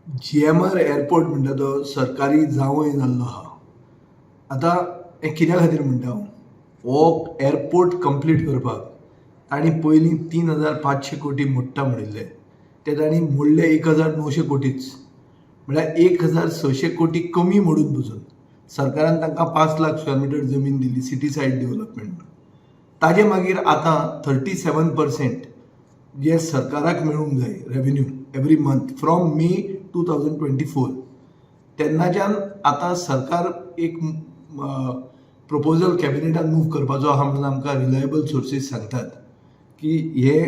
GMR airport म्हणटा तो सरकारी जावंय जाल्लो आहा. आतां हें कित्या खातीर म्हणटा हांव, हो एअरपोर्ट कंप्लीट करपाक तांणी पयलीं 3500 कोटी मोडटा म्हणिल्ले, ते तांणी मोडले 1900 कोटीच, म्हळ्यार 1600 कोटी कमी मोडून पसून सरकारान तांकां 5 लाख स्क्वेअर मिटर जमीन दिली सिटी सायड डेव्हलपमेंट म्हणून. ताजे मागीर आतां 37% जे सरकाराक मेळूंक जाय revenue every month from May 2024, तेन्नाच्यान आतां सरकार एक प्रपोजल कॅबिनेटान मूव करपाचो आहा म्हणून आमकां रिलायबल सोर्सीस सांगतात की हे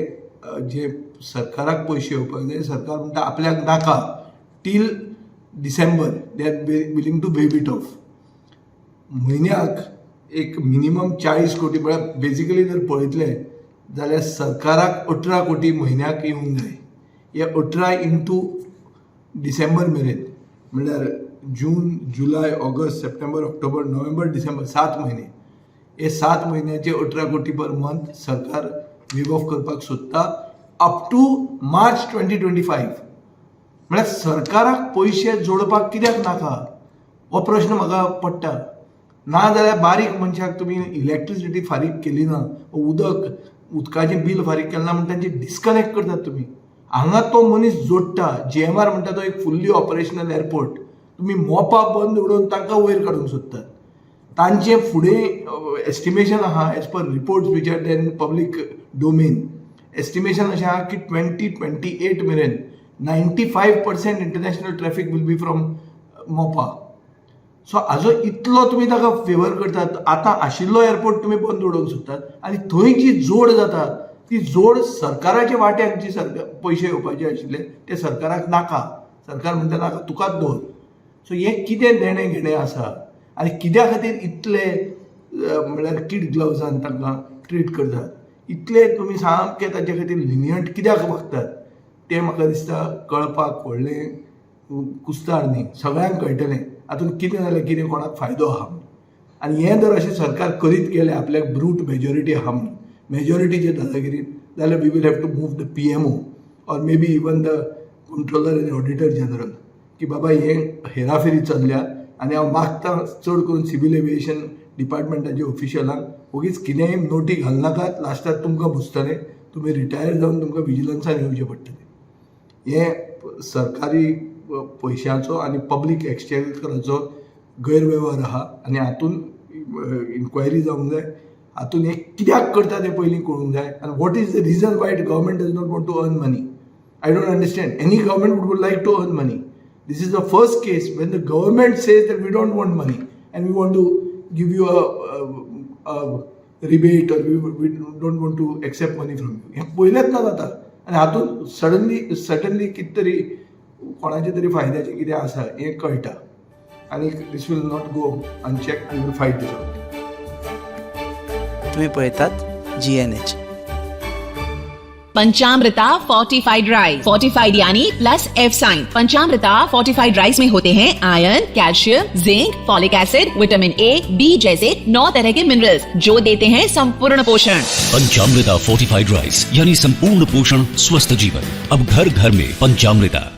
जे सरकाराक पयशे येवपाक जाय, सरकार म्हणटा आपल्याक नाका. Till December they are willing to waive it off. म्हयन्याक एक मिनिमम 40 कोटी, म्हळ्यार बेजिकली जर पळयतले जाल्यार सरकाराक 18 कोटी म्हयन्याक येवंक जाय. हे 18 इंटू डिसेंबर मेरेन, म्हणल्यार जून, जुलय, ऑगस्ट, सप्टेंबर, ऑक्टोबर, नोव्हेंबर, डिसेंबर, 7 म्हयने. हे 7 म्हयन्याचे 18 कोटी पर मंथ सरकार वेव ऑफ करपाक सोदता up to March 2025. म्हळ्यार सरकाराक पयशे जोडपाक कित्याक नाका हो प्रश्न म्हाका पडटा. ना जाल्यार बारीक मनशाक तुमी इलेक्ट्रिसिटी फारीक केली ना, उदक उदकाचें बील फारीक केलें ना म्हण तांचे डिस्कनेक्ट करतात तुमी. हांगा तो मनीस जोडटा. जीएमआर म्हणटा तो एक फुल्ली ऑपरेशनल एअरपोर्ट तुमी मोपा बंद उडोवन तांकां वयर काडूंक सोदतात. तांचें फुडें एस्टिमेशन आहा, as per reports which are in public domain, estimation अशें आहा की 2028 मेरेन 95% international traffic will be from Mopa. So हाजो इतलो तुमी ताका फेवर करतात, आतां आशिल्लो एअरपोर्ट तुमी बंद उडोवंक सोदतात आनी थंय जी जोड जाता ती जोड सरकाराच्या वाट्याक, जी सरकार पयशे येवपाचे आशिल्ले ते सरकाराक नाका. सरकार म्हणटा नाका, तुकाच दवर. सो हें कितें देणें घेणें आसा आनी कित्या खातीर इतले म्हळ्यार किड ग्लवजान तांकां ट्रीट करतात? इतले तुमी सामके ताचे खातीर लिनियंट कित्याक वागतात तें म्हाका दिसता कळपाक व्हडलें कुस्तार न्ही. सगळ्यांक कळटलें हातूंत कितें जाल्यार कितें कोणाक फायदो आहा म्हणून. आनी हें जर अशें सरकार करीत गेलें, आपल्याक ब्रूट मेजॉरिटी आहा म्हणून, मेजॉरिटीचे दादागिरीन, जाल्यार we will have to move the PMO or maybe even the Controller and Auditor General की बाबा हें हेराफेरी चल्ल्या. आनी हांव मागता चड करून सिवील एविएशन डिपार्टमेंटाच्या ऑफिशियलांक, ओगीच कितेंय नोटी घालनाकात. लास्टाक तुमकां भोगतलें. तुमी रिटायर जावन तुमकां विजिलन्सान येवचें पडटलें. हें सरकारी पयशांचो आनी पब्लीक एक्सचेकराचो गैरवेव्हार आहा आनी हातून इन्क्वायरी जावंक जाय. हातून हें कित्याक करता तें पयलीं कळूंक जाय आनी what is the reason why government does not want to earn money, I don't understand. Any government would like to earn money. This is the first case when the government says that we don't want money and we want to give you a rebate or we don't want to accept money from you. हें पयलेंच ना जाता आनी हातूंत suddenly कितें तरी कोणाचे तरी फायद्याचें कितें आसा हें कळटा आनी this will not go unchecked. We will fight this out. तुम्ही पळयतात GNH. Panchamrita fortified rice. Fortified यानी plus F sign. Panchamrita fortified rice में होते हैं iron, calcium, zinc, folic acid, vitamin A, B जैसे नौ तरह के मिनरल्स, जो देते हैं संपूर्ण पोषण. पंचामृता फोर्टिफाइड राइस, यानी संपूर्ण पोषण, स्वस्थ जीवन. अब घर घर में पंचामृता.